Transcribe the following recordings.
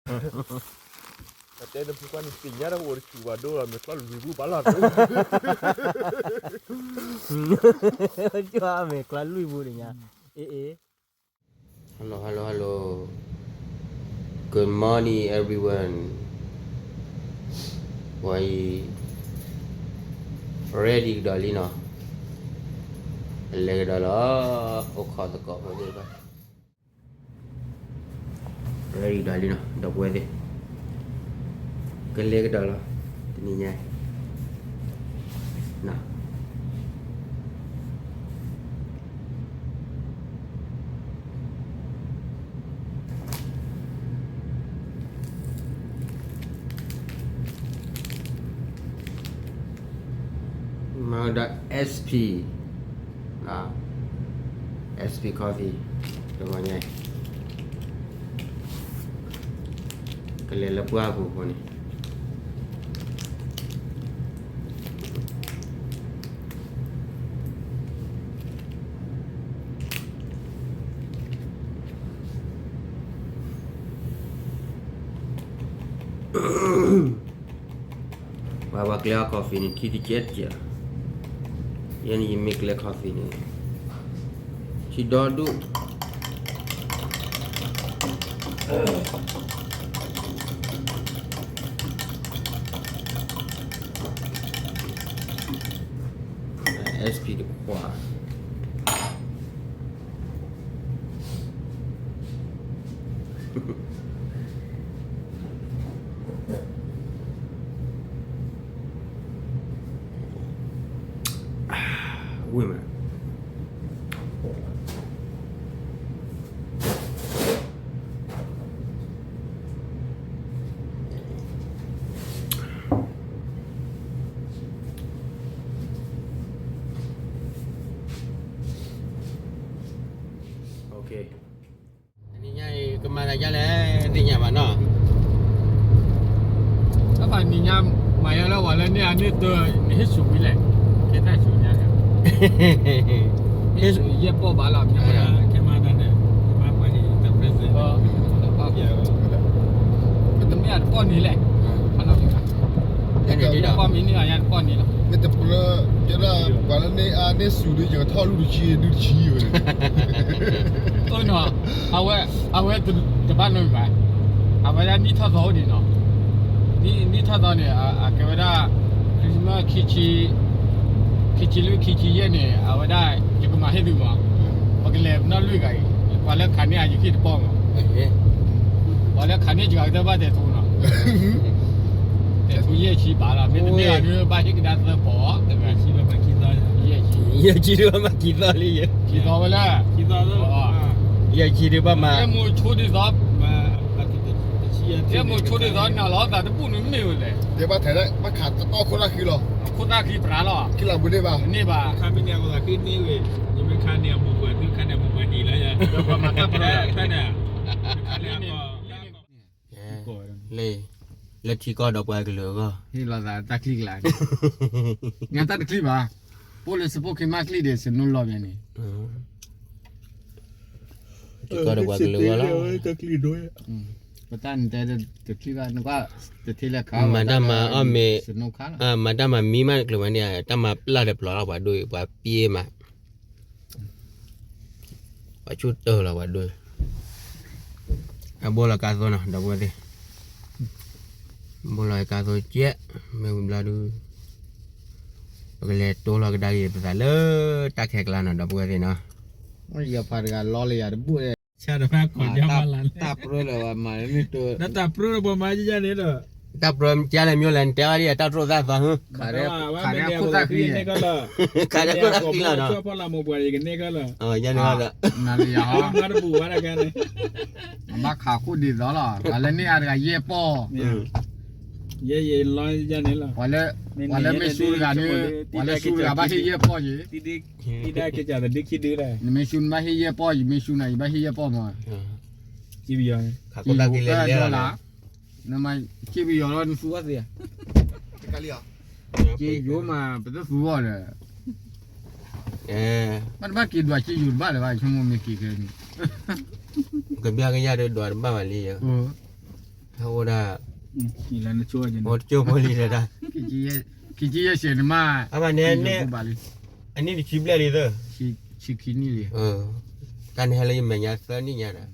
တဲနဖုကွၢ်နသ့ၣ်ညါတၢ်အိၣ်တဆူၣ်ဘၣ်ဒိလီၤ မ့ၢ်ကျီလွံၢ်ပူၤဘၣ်လီၤ, မ့ၢ်ကျီလွံၢ်ပူၤတညါ, အ့ၣ်အ့ၣ် Hello hello hello, good morning everyone, ပှၤအံၤ ready ကဒီးလံနီၤ, လဲၤကဒီးလီၤ, အိၣ်ခိးသကိးဖိသ့ၣ်တဖၣ် ready ကဒီးလံနီၤ ဒီပုၢ်ဝဲၢ်သ့ၣ်, ကလဲၤကဒီးလီၤ တနံၤညါအံၤနီၤ. မၤဒီး SP, SP coffee တဂီၤညါအံၤ ကလဲၤလၢပှၢ်ပူၤအဃိန့ၣ် ပှၤပှၤကျဲအီၤ coffee န့ၣ် ထံတကဲးတကဲးလီၤ, ယဲန့ၣ်ယမ့ၢ်ကျဲ coffee န့ၣ် ထံဒီဒူၣ် SP တခွး ဝ့ၢ်မး တနံၤညါအံၤ ကမၤသးဒ်လဲၣ် သ့ၣ်ညါဘၣ်နီၤ, တဖၣ်နံၤညါ မၤယါလၢဝဲလၢန့ၣ်အန့ၣ်တ နဟ့ၣ်ဆူၣ်ဝံၤလဲၣ်, ကဲတၢ်ဆူၣ်ညါ ဟ့ၣ်ဆူၣ်ယဲၢ်ပီၢ်ဘၣ်လီၤ မ့ၢ်ဝဲဒၣ် ကဲမၤတၢ်န့ၣ် ကမၤပှဲၤန့ၣ် တၢ် president မ့ၢ်အတပီၢ်န့ၣ်လဲၣ်, ပီၢ်မ့ၢ်န့ၢ်အညါတပီၢ်န့ၣ်လီၤ, မ့ၢ်တပျၢ ကဲဒၣ် ပှၤလၢန့ၣ်အန့ၣ်ဆူၣ်ဒီး ယကထီၣ်လူၢ်တဆံ ဒုတဆံဝဲန့ၣ် အၢနီၤ, အဝဲ အဝဲတဘၣ်နီတမံၤဘၣ်, အဝဲဒၣ်နံၣ်ထီၣ်သီအိၣ်ဒံးနီၤ, နံၣ်ထီၣ်သီန့ၣ် အကဲဝဲဒၣ် Christmas ခံဆံ ခံဆံလွံၢ်ခံဆံယဲၢ်န့ၣ် အဝဲဒၣ် ယကမၤဟ့ၣ်သုမး, ပကလဲၤနီၣ်လွံၢ်ဂၤအံၤ ပှၤလၢခးန့ၢ်အယခံတပီၢ်မး, ပှၤလၢခးန့ၢ်ယဂၤကတၢၢ်ဘၣ်တဲာ်ထူနီၤ, တဲာ်ထူယဲၢ်ဆံဘၣ်လီၤ, မ့တမ့ၢ်ဘၣ်ဒီး ဘၣ်ဟ့ၣ်ကဒါသၢပီၢ်, ယဲၢ်ဆံဒီးဘၣ်မၤခံသီလံ, ခံသီဝဲလဲၣ်, ယဲၢ်ဆံဒီးဘၣ်မၤ, ယဲၢ်မိၢ်ဆိဒ်သိး ယဲၢ်မိၢ်ဆိဒ်သိး နၤလီၤသးတဘူၣ်န့ၣ်မ့ၢ်ဝဲလဲၣ်, တဲဘၣ်ထဲ ဘၣ်ခးတတီၢ်ခိၣ်သၣ်ဃံလီၤ, ခိၣ်သၣ်ဃံပြးလီၤ, ခံလၢပူၤန့ၣ်ဘၣ်, န့ၣ်ဘၣ်, ခါမ့ၢ်န့ၢ်အခိၣ်သၣ်ဃံန့ၣ်ဝဲ, ယမ့ၢ်ခါန့ၢ်အမိၢ်ပှၢ် သုခါန့ၢ်အမိၢ်ပှၢ်ဒံးလၢယၤ, ဒီးပှၤမၤတၢ်ပြၢဖဲန့ၣ်, လၢထံကီၢ်ဒီးပှၤကလုာ်အဂီၢ်, ဟ့ၣ်လီၤသးတၢ်ချံကလါ, ညါတၢ်တချံဘၣ်, ပအိၣ်လၢစပိၢ်ခ့မၢ်ချံဒီး စနိလီၤဘၣ်န့ၣ်, ထံကီၢ်ဒီးပှၤကလုာ်အဂီၢ်လီၤ, ပတၢ်နတဲတချံဘၣ်, နကွၢ်တထံၣ်လၢခါ, မၤတၢ်မၤအီၣ်မ့ၤ, မၤတၢ်မၤမံမးတကျိၤမးန့ၣ်, တၢ်မၤပျၢ်ဒီးပျီလီၤပှၤဒိၣ်အံၤ, ပှၤပျ့မး ပှၤဆူၣ်တၢၢ်လီၤပှၤဒိၣ်, အဘိလီၤကါသိနီၤ ဒီပုၢ်ဝဲၢ်သ့ၣ်, ဘိလီၤကါသိကဲး, မ့ၢ်ဝံၤဘျီဒုး, ပကလဲၤတိလီၤကဒါက့ၤပသးလၢတၢ်ခဲကျါနီၤ ဒီပုၢ်ဝဲၢ်သ့ၣ်နီၤ, ယဖးတဂၤလီလၢယၤတဘူၣ်, ဆၣ်တဖၣ်ကိးကမၣ်လၢ, တၢ်ပြၢလၢပှၤမၤန့ၣ်, တၢ်ပြၢလၢပှၤမၤယဲန့ၣ်ဒီး, တၢ်ပြၢကလဲၣ်မ့ၢ်လဲၣ် နတဲဝဲဒ်တၢ်တြိာ်သၣ်သီဟၢ, ခးဒီးခိၣ်သၣ်ဃံ, ခးဒီးခိၣ်သၣ်ဃံလီၤနီၤ, ဖီလာ်မိၢ်ပှၢ်ယကန့ၢ်ကလီၤ, ယန့ၢ်လီၤ, မၤတဘူၣ်ဝဲဒၣ်ကဲန့ၣ်, ဘၣ်ခးခိၣ်ဒ်သိးလီၤ, ပှၤလၢန့ၢ်အါတဂၤယဲၢ်ပီၢ်, ယဲၢ်ယဲၢ်လီၤယန့ၣ်လီၤ, ပှၤလၢမ့ၢ်ဆူတဂၤန့ၣ်, ပှၤလၢဆူတဂၤဘၣ်ဟ့ၣ်ယဲၢ်ပီၢ်ယ့ၢ်, နမ့ၢ်ဆူနဘၣ်ဟ့ၣ်ယဲၢ်ပီၢ်, ယမ့ၢ်ဆူနၤ ယဘၣ်ဟ့ၣ်ယဲၢ်ပီၢ်မး, ခးခိၣ်သၣ်ဃံလဲၣ်လဲၣ်လီၤ, နမ့ၢ်က့ပယီၤလီၤ နသူအီၣ်သ့, က့ယိၤမး ပတသူအီၣ်ဒီး, ဘၣ်တဘၣ်က့ၤဒွးက့ယိၤတဘၣ်လၢၤဘၣ် ဆိကမိၣ်မ့ၢ်က့ၤခဲန့ၣ်, ကဘၣ်ကယၢ်ဒီးဒွးတဘၣ်ဘၣ်လံယၤ, အိၣ်ဒၣ်, အိၣ်တကၠိဖိလံဒီး, အဘၣ်န့ၣ်, အနံၣ်တဆံဘျဲၣ်လံသၢ, တၢ်န့ၣ်ဟဲလၢယမဲာ်ညါသၢနံၣ်ညါဒီး,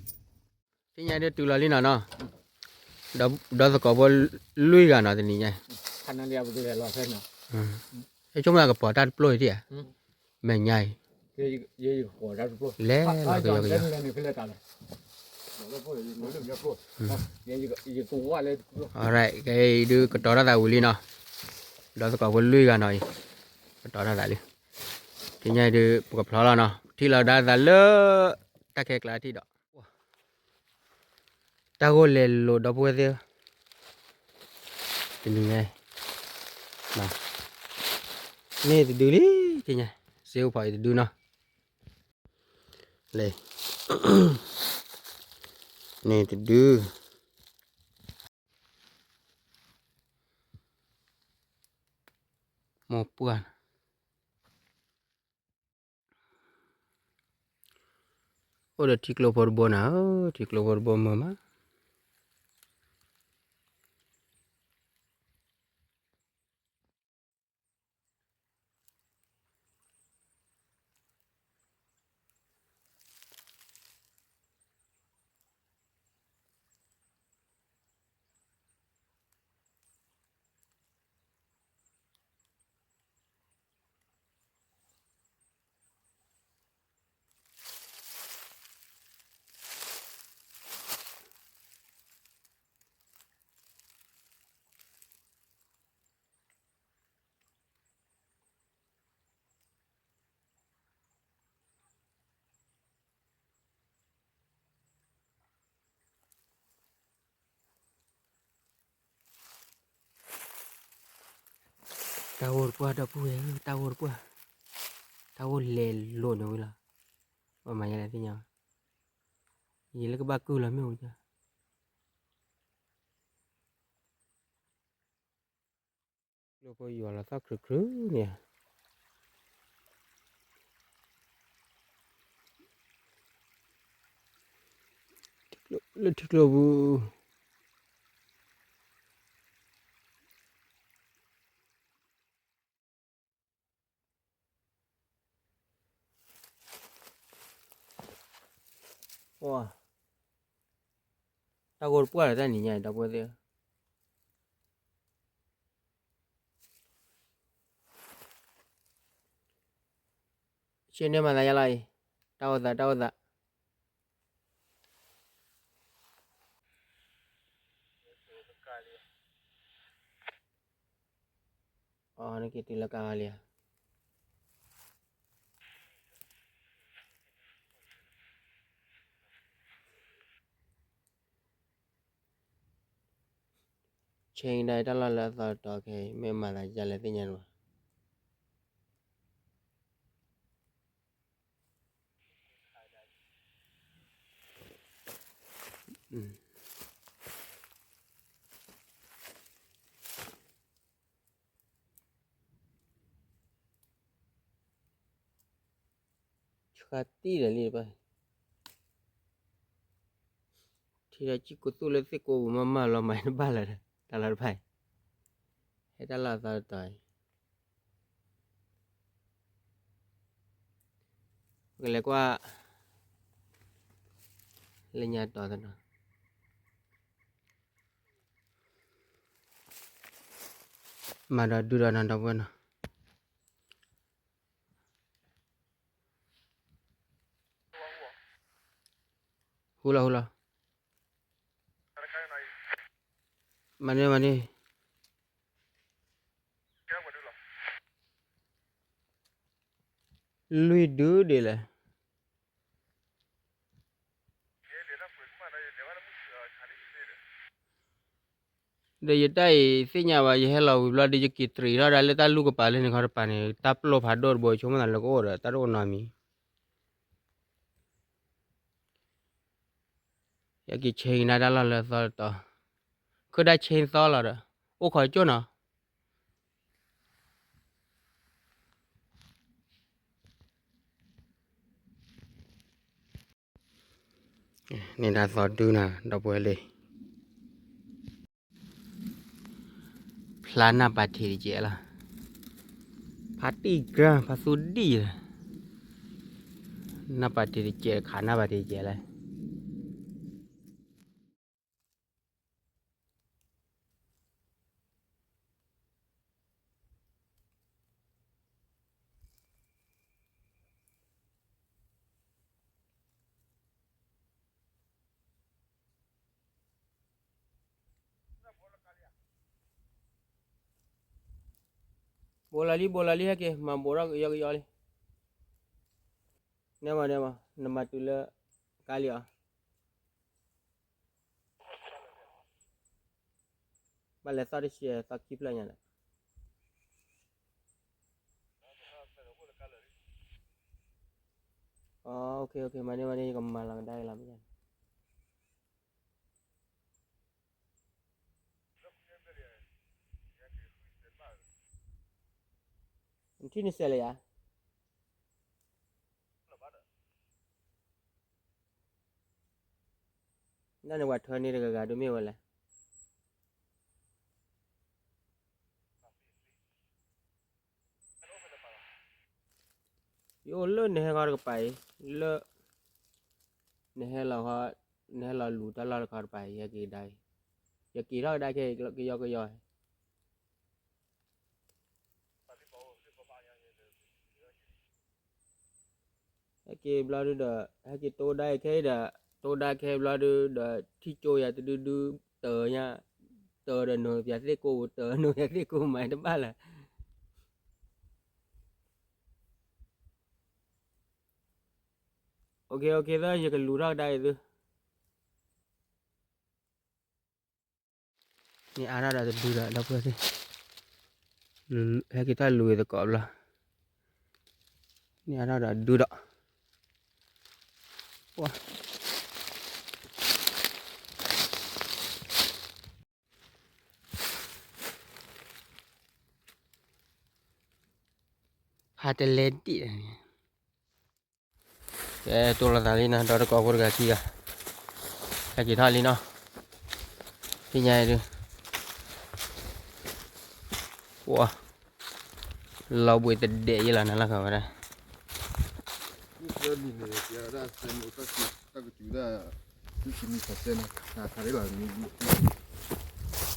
သ့ၣ်ညါဒ်တုၤလီၤလံနီၤနီၤ, ဒီသကိးဖိလွံၢ်ဂၤနီၤတနံၤညါ, ဆိကမိၣ်သးကပီၤတၢ်တပျိၢ်အံၤဒံးဧါ, မဲာ်ညါအံၤ, လဲၤလီၤကယီကယီ ကဲအံၤဒုးကတီၤထီၣ်သးဝံၤလံနီၤ, ဒီသကိးဖိလွံၢ်ဂၤနီၤအံၤ, ကတီၤထီၣ်သးလံ, သ့ၣ်ညါအံၤဒုး ပကဖျီလီၤနီၤ, ထံၣ်လီၤဒၣ်သးလၢ တၢ်ခဲကျါထံၣ်ဒီး တၢ်ဂိၢ်လဲၤလိာ်ဒီပုၢ်ဝဲၢ်သ့ၣ်ဧၢ, တနံၤညါ, န့ၢ်တဒုလံ, သ့ၣ်ညါ, စ့အိၣ်ဖီအံၤတဒုနီၤ, လဲၤ, န့ၢ်တဒု, မိၢ်ပှၢ် အိၣ်ဒီးထံကျိဖိတဘိနၤဧၢ, ထံကျိဖိတဘိမုာ်မး. တၢ်ဂိၢ်တပှၢ်ဒီပုၢ်ဝဲၢ်ဧၢ, တၢ်ဂိၢ်တပှၢ်, တၢ်ဂိၢ်လဲၤလိာ်န့ၣ်ဝံၤလီၤ, ပမၤယလဲၣ်သ့ၣ်ညါ, ယလၢကဘၣ်ကုၢ်လီၤမ့ၣ်အူ, ကျိဖိယွၤလီၤသီၣ်ခရူးခရူးန့ၣ်ဧါ, လၢထံကျိပူၤ တၢ်ဂိၢ်တပှၢ်ဒီးတၢ်နံၤညါအံၤ ဒီပုၢ်ဝဲၢ်သ့ၣ်ဧၢ, ဆ့န့ၢ်မၤသးယါလီၤအံၤ, တၢ်အိၣ်သး တၢ်အိၣ်သး အီ နက့ၤတုၤလၢကါဂၤလံဧါ. ဆ့ကဒါတၢ်လီၢ်လၢအသီတတီၤခဲအံၤ မ့ၢ်မၤသးဒ်လဲၣ်သ့ၣ်ညါတဘၣ်. ဆှါတံၢ်ဒီးလံတဘၣ်, ထံဒီးကံၢ်ကိးသူၣ်လၢသ့ၣ်ကိးပူၤမးမးလီၤမးတဘၣ်လၢၤဒီး တၢ်လီၢ်တဖၣ်အံၤ, ဟဲတၢ်လီၢ်အသီတတီၤအံၤ ပကလဲၤကွၢ် လၢညါတီၤသနီၤ, မၤဒီးဒုဒီးနီၤ ဒီပုၢ်ဝဲၢ်နီၤ. ဟူလီၤ ဟူလီၤ, မၤန့ၢ် မၤန့ၢ်, လွံၢ်ဒုဒ်လဲၣ်. ဒီးယတၢ်အံၤသ့ၣ်ညါဘၣ် ယဟဲလီၤဝံၤဘျီဒီး ယက့ၤတရံးထီၣ်ဒၣ်လၢတၢ်လူၢ်ကပၤလၢန့ၣ်ခီတပၤန့ၣ် တၢ်ပျိၢ်ဖးဒိၣ်တဘိ ဆိကမိၣ်သးလၢကအိၣ်ဒီးတၢ်တအိၣ်နီတမံၤ, ယက့ၤဆ့ကဒါတၢ်လီၢ်လၢအသီတတီၤ, ခုဒၣ်ဆ့သီလီၤဒီး အိၣ်ခိးကၠိၣ်နီၤ. န့ၣ်ဒၣ်သီဒုနၤ ဒီပုၢ်ဝဲၢ်လံ. ဖျါနၢ်ပာ်ထံးတကဲးလီၤ, ဖါတံၢ်ကြၢ ဖါသူဒံၣ်, နၢ်ပာ်ထံးတကဲး ခးနၢ်ပာ်ထံးတကဲးလီၤ. ဘိလီၤလံ ဘိလီၤလံ ဟဲက့ၤ မၤဘိးထီၣ်ကယီကယီလံ. နဲမၤ နဲမၤ နမၤတုၤလၢကါလံဧါ. ဘၣ်လဲၤသီၣ်တဆံ သီၣ်ခံဖျၢၣ်ညါဒီး. အ OK OK မၤန့ၢ်မၤန့ၢ် ယကမၤလီၤကဒါအံၤလီၤမ့ၢ်. နထံၣ်နစဲးလၢယၤ ဒ်န့ၣ်ပှၤထၢန့ၢ်တဂၤဂၤဒုးမ့ၢ်ဝဲလဲၣ်. ယအိၣ်လၢနဟဲခီတကပၤအံၤ, လၢ နဟဲလီၤ, နဟဲလီၤလူၤတၢ်လီၢ်တခီတကပၤအံၤ ယဟဲက့ၤကဒါအံၤ, ယက့ၤထီၣ်ကဒါခဲအံၤ ကယီကယီ. ဟဲက့ၤဘျီဒုဒီး ဟဲက့ၤတိဒါအံၤခဲအံၤဒီး, တိဒါခဲဘျီဒုဒီး ထံၣ်ကၠိယၤတဒုဒု တၢၤညါ, တၢၤဒီးနိၤပၠးသ့ၣ်ကိးပူၤ, တၢၤနိၤပၠးသ့ၣ်ကိးမၤတဘၣ်လၢၤ. OK OK သၢ ယကလူၤထီၣ်ကဒါအံၤသု. န့ၣ်အါထီၣ်ဒီးတဒုဒီး ဒီပုၢ်ဝဲၢ်သ့ၣ်, ဟဲက့ၤထီၣ်လူၤအံၤသကိးဘျီ, န့ၣ်အါထီၣ်ဒီးဒုဒီး, ဖါတလဲဒံၣ်, ကဲ တိၢ်လိာ်သးလံနီၤ ဒီတကိးဖိတဂၤခံဂၤ, ဟဲက့ၤထီၣ်လံနီၤ, သ့ၣ်ညါအံၤဒုး, ပှၤ, လီၤဘှံးတဒဲးယဲလီၤနၤလီၤခီဝဲဒၣ်.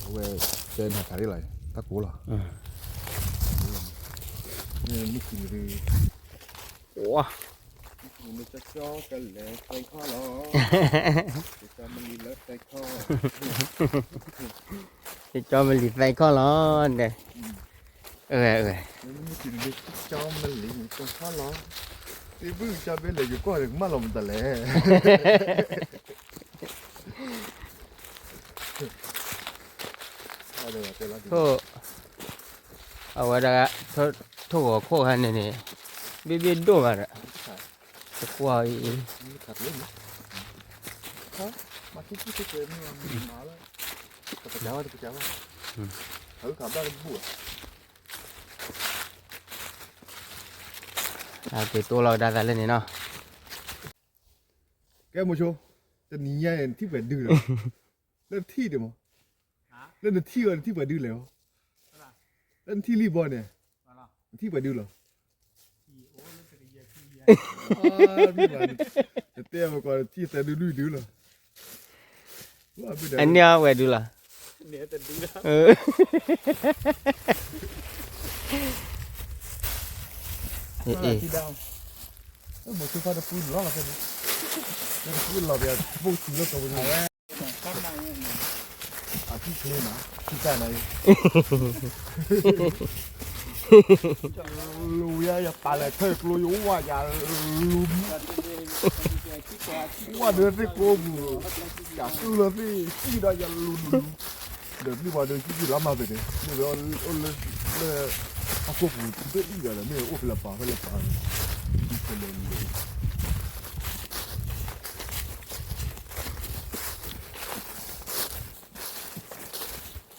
အဝဲတဲနၤခးရံၣ်လီၤ, တၢ်ကိးလီၤ, မ့ၢ်, ဝါ, ကၠီမလံၤသဲခီၣ်လီၤ, ကၠီမလံၤသဲခီၣ်လီၤ, အဝဲ, ကၠီမလံၤသဲခီၣ်လီၤ, သ့ၣ်ဘုၣ်ကၠီဘဲလဲၣ် ယကွၢ်ဒီးကမၣ်လီၤမတၤလဲၣ်. အဝဲဒၣ်, ထိၣ်ဂီၤခိၣ်ခါန့ၣ်န့ၣ်, ဘ့ၣ်ဘ့ၣ်ဒိၣ်ဂၤဒီး, တကွၢ်အံၤ, က့ၤတိၢ်လီၤကဒါသးလၢန့ၣ်နီၤ. ကဲမိၤဆိ, တနံၤညါအံၤ နထံၣ်ပှဲၤဒုလီၤ, လၢနထံၣ်ဒံးမး, လၢနထံၣ်အီၤ နထံၣ်ပှဲၤဒုလဲၣ်, လၢနထံၣ်လံဘီန့ၣ်, နထံၣ်ပှဲၤဒုလီၤ. နတဲအီၤကီး နထံၣ်သၢဒုလွံၢ်ဒုလီၤ. အန့ၢ်အဝဲဒုလီၤ. အ့ၣ်, မိၤဆိဖါတပူၤလီၤလီၤဖဲန့ၣ်, တပူၤလီၤပှၤပူၤလီၤလီၤဖဲန့ၣ်, အထံၣ်ချ့မး, ထံၣ်တၢ်နၤအံၤ, လူၤယၤ ယပာ်လၢခဲကျိယအိၣ်ဝဲယလူၤ, ဝဲဒီးသ့ၣ်ကိးပူၤ, ယတူၢ်လီၤသ့ၣ် စံၣ်ဒီးယလူၤလူၤ, ဒီးမ့ၢ်ပှၤဒီး စံၣ်စံၣ်လီၤမၤဖဲန့ၣ် မ့ၢ်ဝဲအိၣ်လၢ လၢ အကိးပူၤ တဘ့ၣ်အံၤဒီး မ့ၢ်အိၣ်ဖဲလဲၣ်ပာ်ဖဲလဲၣ်ပာ်, ဖဲလဲၣ်လဲၣ်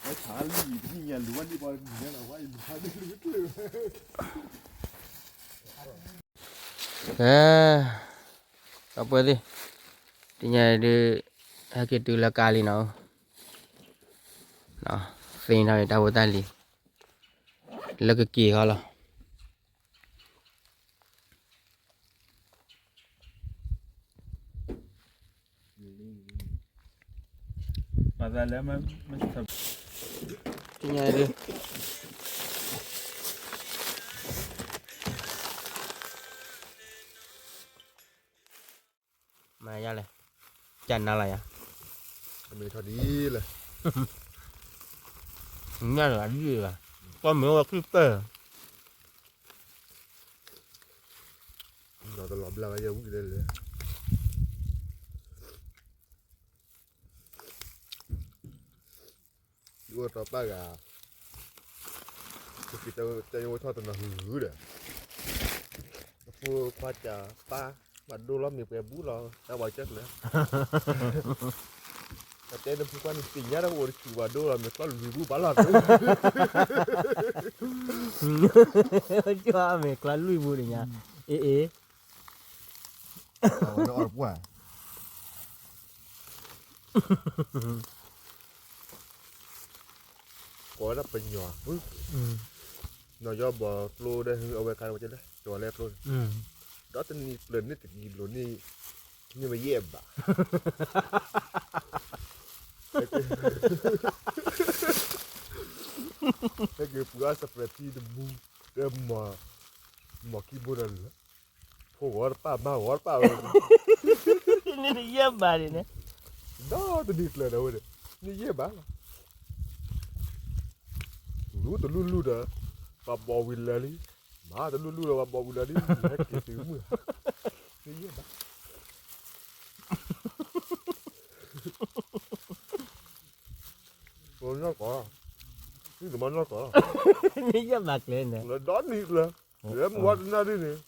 ဝဲဆါလံတနံၣ်ညါ လူၤဝဲလံပှၤတနံၣ်ညါလီၤ ဝဲအံၤလူၤဖးဒိၣ်လူၤတကျၢၢ်, ကဲ, ဒီပုၢ်ဝဲၢ်သ့ၣ်, တနံၤညါဒုး ဟဲက့ၤတုၤလၢကါလံနီၤ, သ့ၣ်နီၣ်တၢ်ဖိတၢ်လံၤ လၢကက့ၤဃီလီၤ. ပသးလၢမ့ၢ် သ့ၣ်ညါဒုး မၤယါလဲၣ်, ကနၤလီၤယၤ, အမ့ၢ်ထီၣ်ဒ်လဲၣ်, ညၣ်လီၤဒ်လဲၣ်, ပှၤမ့ၢ်ဝဲခုပၢၢ် ဒီးတလီၤဘျၢဝဲယဲဝံၣ်လဲၣ်လဲၣ်, ယအိၣ်တီပၢ်ဂၤ, ပကတဲယဝဲထီၣ်တနီၤဂုၤဂုၤဒီး, အဖိခွါကၢ်ပၢ် ဘၣ်ဒိလီၤမ့ၢ်ပှဲၤဘူးလီၤ တၢ်ဝဲကၢ်ကျၢၤ, ပတဲနဖိခွါန့ၣ်သ့ၣ်ညါတၢ်အိၣ်တဆူၣ်ဘၣ်ဒိလီၤ မ့ၢ်ကျီၢ်လွံၢ်ဘူးဘၣ်လီၤ, ကၢ်မ့ၢ်ကျီၢ်လွံၢ်ဘူးန့ၣ်ညါ, အ့ၣ်အ့ၣ် အဝဲဒၣ်အီၣ်တပှၢ် ကိးဝဲဒၣ်ပညီ, နီၢ်ယီဘီကျိဒီး အဝဲခါဝဲကလဲၣ် ကီၤလဲၣ်ကျိန့ၣ်, ဒီးတနံၤကျၢၤန့ၣ်တနံၤဘျီန့ၣ်, န့ၣ်မ့ၢ်ယဲၢ်ဘး, ဟဲက့ၤပှ့ၤအီၣ်စပဲးထံတဘူး, ဒီးမီၢ်ခံဘိဒီးလၢ ဖိဂီၤတပၣ် မါဂီၤတပၣ်ဝဲ, န့ၣ်ယဲၢ်ဘးန့ၣ်, ဒီးတနံၤကျၢၤဒီးဝဲဒီး, န့ၣ်ယဲၢ်ဘးလီၤ, လူတလူလူဒီး, ပှၤဘီဝံၤလၢာ်လံ, မၤတလူလူဒီးပှၤဘီဝံၤလၢာ်လံ, ဟဲက့ၤတုၤမုၢ်, န့ၣ်ယဲၢ်ဘး ပှၤနီၢ်ကီၢ်, န့ၣ်တမၤနီၢ်ကီၢ်လီၤ, န့ၣ်ယဲၢ်ဘးကျဲန့ၣ်, လၢဒီနံၤကျၢၤ, လၢမုၢ်ဝါတနၢ်ဒ်န့ၣ်,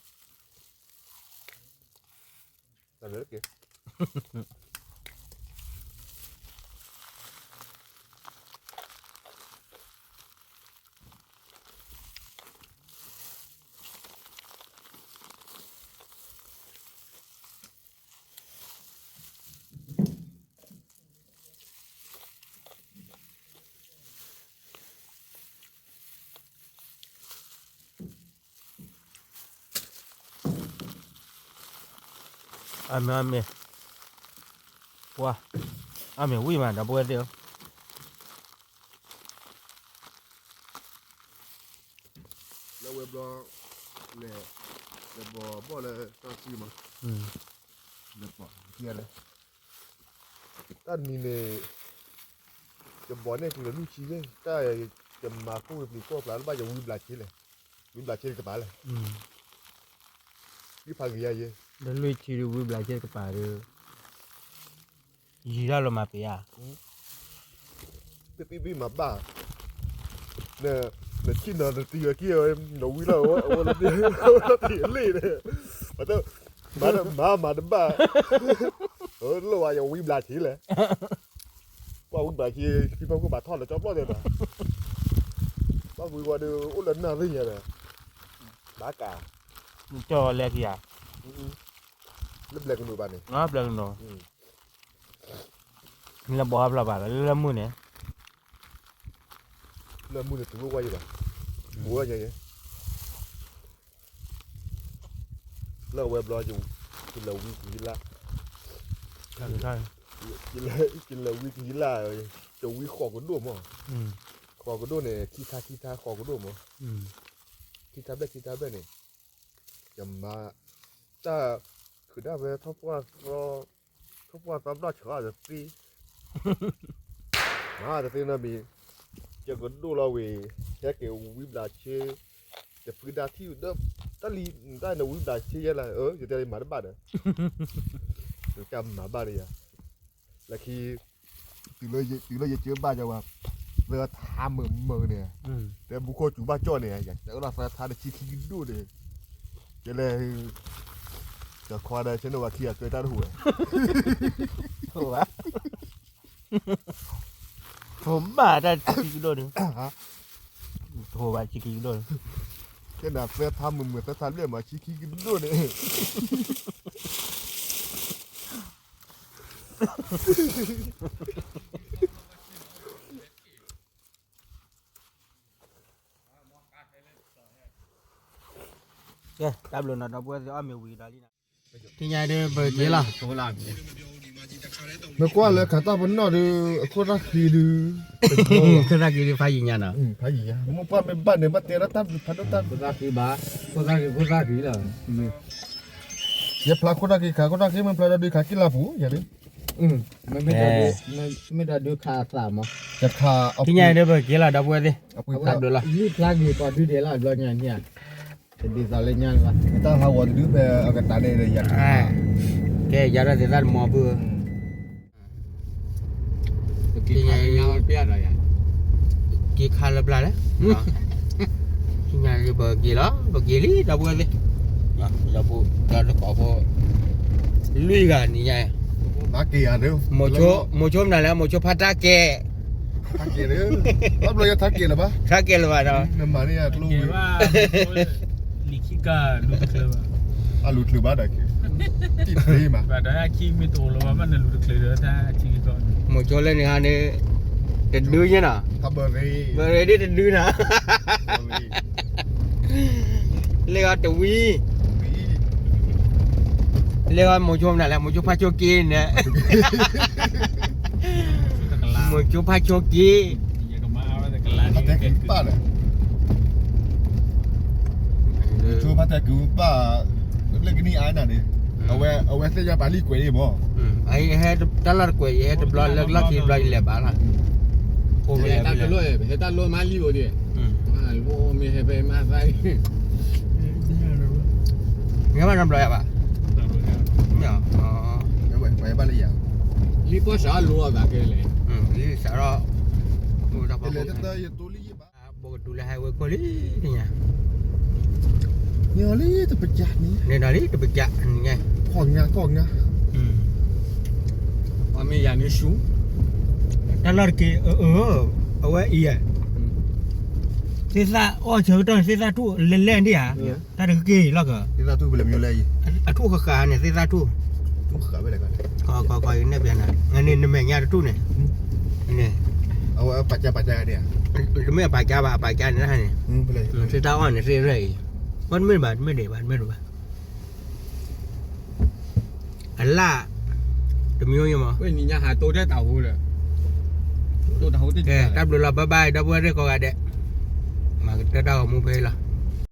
တၢ်လၢက့ၤ အမ့ၢ် အမ့ၢ် ပှၤ အမ့ၢ်ဝံၣ်မး ဒီပုၢ်ဝဲၢ်သ့ၣ်ဧၢ, လၢဝဲဘျီ လဲၤ လဲၤဘီၣ်လၢတၢ်စုမး, လဲၤဘီၣ် လဲၤ တၢ်နံၤန့ၣ် ယဘီၣ်န့ၢ်က့ၤလၢလွံၢ်ဆံယဲၢ်, တၢ်ယမၤကိၣ်ဝံၤပျံၤကိၣ်ပျါလၢဘၣ် ယဝံဘျးဆ့လဲၣ်, ဝံဘျးဆ့တကပၤလဲၣ်, ယဖးဂ့ၤယၤယဲ, လၢလွံၢ်ဆံဒုးဝံဘျးဆ့တကပၤဒီး ယံၤတၢ်လီၤမၤပ့ၤဧါ, ပ့ၢ်ပ့ၢ်ပ့ၢ်မၤဘၣ်, နဆ့ၣ်နီၤနတံၤဝဲက့ၤဝဲ နဝံလီၤဝဲ အဝဲလီၤတံၤလ့ၣ်န့ၣ်, မၤမၤတဘၣ်, လိၣ်ဝဲယဝံဘျးဆ့လဲၣ်, ပှၤဝံဘျးဆ့ ခံဖီခိၣ်ဘၣ်ထီၣ်လၢကၠီပျီၢ်တဲဒၣ်, ဘၣ်ဝံဝဲဒီး အိၣ်လၢနၢ်သ့ၣ်ညါဒီး, ဘၣ်ကး, ကၠီလဲက့ၤဧါ, လၢဘျဲကနိးဘၣ်န့ၣ်, ဘျဲကနိး, လၢဘီဟးဖျါဘၣ် လၢမုၢ်န့ၣ်, လၢမုၢ်န့ၣ် တဝံဝဲယဲဘၣ်, ဝဲယဲယဲ, လၢအဝဲဘျီ ယလဲၤဝံကဟံးလၢ်, ယလဲၤဝံကဟံးလၢ်, ယဝံဃီးကဒိၣ်မး, ဃီးကဒိၣ်န့ၣ် ခံခါခံခါဃီးကဒိၣ်မး, ခံခါဘျဲၣ်ခံခါဘျဲၣ်န့ၣ်, ယမၤ တၢ် ခုးဒၣ်ဝဲ ထီၣ်ပှၢ်သီဘျီၣ်ဆၢအီၤတသ့, မၤတသ့နီတမံၤ, ယကဒိၣ်လီၤဝံၤ, ဟဲက့ၤဝံဘျးဆ့, ယဖုဒၣ်ထံၣ်ဒီး, တၢ်လံ, တၢ်နဝံဘျးဆ့ယဲလၢ, ယတဲလၢမၤတဘၣ်ဒီး, ကမၤဘၣ်ဒီးယၤ, လၢခံ တုၤလၢယကၢဘၣ်ယဝဲ, သၢထါမုာ်မုာ်န့ၣ်, တဲဘူးခိၣ်စူၤဘၣ်ကၠီၣ်န့ၣ်, ယကၢလီၤသၢထါဒီးဆံခံကဒိၣ်န့ၣ်, ကဲလဲၣ်, ကခွါဒီးဆဲနိဝဲခံဂၤကၢတၢ်တဟူးဝဲ, ထိးဘၣ်တၢ်ဆံခံကဒိၣ်န့ၣ်, ထိးဘၣ်ဆံခံကဒိၣ်န့ၣ်, ကဲနၤသၢထါမုာ်မုာ်သၢထါဘျဲၣ်မးဆံခံကဒိၣ်န့ၣ် မ့ၢ် ကဲ တၢ်ဘျုးနီၤ ဒီပုၢ်ဝဲၢ်သ့ၣ် အီၣ်မ့ၤဝံၤဒီးလံနီၤ, တနံၤညါဒီး ပက့ၤလီၤ, မ့ၢ်ကွၢ်လၢခးတၢ်ပနီၣ်ဒီး အခိၣ်သၣ်ဃံဒီး ခိၣ်သၣ်ဃံဒီး ဖးယံၤညါနီၤ, ဖးယံၤညါ, မ့ၢ်ကွၢ်မ့ၢ်ဘၣ်န့ၣ် ဘၣ်တဲဒၣ်တၢ်ဖးဒိၣ်တၢ် ခိၣ်သၣ်ဃံဘၣ်, ခိၣ်သၣ်ဃံ ခိၣ်သၣ်ဃံလီၤ, ယဖျါခိၣ်သၣ်ဃံ ခးခိၣ်သၣ်ဃံ မ့ၢ်ဖျါဒီးဒုးခးကံၣ်လၢ်ပူၤယၤလံ, မ့ၢ်ဒီးဒုးခးအသးမး, တနံၤညါဒီး ပက့ၤလီၤ ဒီပုၢ်ဝဲၢ်သ့ၣ်, လံာ်ဖျါဂ့ၤပှၤဒုးဒဲးလီၤ ဘျီညါန့ၣ်ဧါ, တဒ်သိးလၢညါလၢၤဘၣ်, တၢ်ဟးဂီၤတဒုဖဲအကတၢၢ်န့ၣ်ဒီးယၤ, ကဲ ယၤဒီးသ့ၣ်သၣ်တမီၤပုၢ်, တနံၤညါ က့ၤခါလၢပျၢ်လဲၣ်, တနံၤညါ ပက့ၤလီၤ ပက့ၤလံ ဒီပုၢ်ဝဲၢ်သ့ၣ်, ဒီပုၢ်ဒီတကိးဖိ လွံၢ်ဂၤနံၤညါ, မိၤဆိမနုၤလဲၣ် မိၤဆိဖးတၢ်ကဲ, ထါကဲလၢၤဘၣ်, ထါကဲလၢၤဘၣ်ဒီး, လံာ်ခံကၢ်လူၤတချုးဘၣ်, အလူၤတချုးဘၣ်ဒီး, တံၢ်တမး, မိၤဆိလၢန့ၣ်ဟါန့ၣ်, တဒုညါနီၤ, ဘၣ်ရ့ဒ်တဒုနီၤ, လၢအီၤတဝံၤ, လၢအီၤမိၤဆိမနုၤလဲၣ် မိၤဆိဖးဆိက့န့ၣ်, မိၤဆိဖးဆိက့, မိၤဆိဖးတၢ်က့ၤပၢ်ဒီး, လၢကနံၣ်အါနၤန့ၣ်, အဝဲသ့ၣ်ညါပာ်လံကွဲးန့ၣ်မး, ယဟဲတၢ်လီၢ်တကွဲး ယဟဲတဘျီလၢကလီၢ်ခံဘျီယလဲၤဘၣ်လီၤ, ဟဲတၢ်လီၢ်မၤလံအိၣ်ဒံး, မ့ၢ်ဟဲဖဲမၤသး, မ့ၢ်ဘၣ်နီတဘျီယၤဘၣ်, လံပီၢ်စးလိအသးကဲလဲၣ်, လံစးထီၣ်, ယတိလံယဘၣ်, ဘိကတူလၢ highway ခိၣ်လံ, တနံၤညါ, န့ၣ်လံတပကးန့ၣ်, န့ၣ်ဒီးလံတပကးန့ၣ်, ကီၢ်ငါကီၢ်ငါ, အမ့ၢ်ယၤန့ၣ်ဆူ, တၢ်လီၢ်တက့ၢ်, အဝဲအံၤ, သ့ၣ်သၣ်အီၣ်ဆၢကတီၢ်န့ၣ် သ့ၣ်သၣ်ထူၣ်လဲၣ်လဲၣ်ဒံးဧါ, တၢ်တက့ၢ်လီၤက, အထူၣ်ဃၣ်ဃၣ်န့ၣ် သ့ၣ်သၣ်ထူၣ်, ကီကီကီ ယနဲၣ်ပျဲနၤ, န့ၣ်နမဲာ်ညါတထူၣ်န့ၣ်, န့ၣ်, တမ့ၢ်အပာ်ကါဘၣ် အပာ်ကါန့ၣ်န့ၣ်, သ့ၣ်သၣ်အီၣ်န့ၣ်သ့ၣ်ရဲၣ်အံၤ, ဘၣ်တမ့ၢ်ဘၣ် တမ့ၢ်ဒံးဘၣ် တမ့ၢ်ဒံးဘၣ်, အလၢ်, တမံၤမး, တၢ်ဘျုးလီၤ bye bye ဒီပုၢ်ဝဲၢ်သ့ၣ်ကိးဂၤဒဲး, မၤကတၢၢ်တၢ်ဂီၤမူဖဲအံၤလီၤ.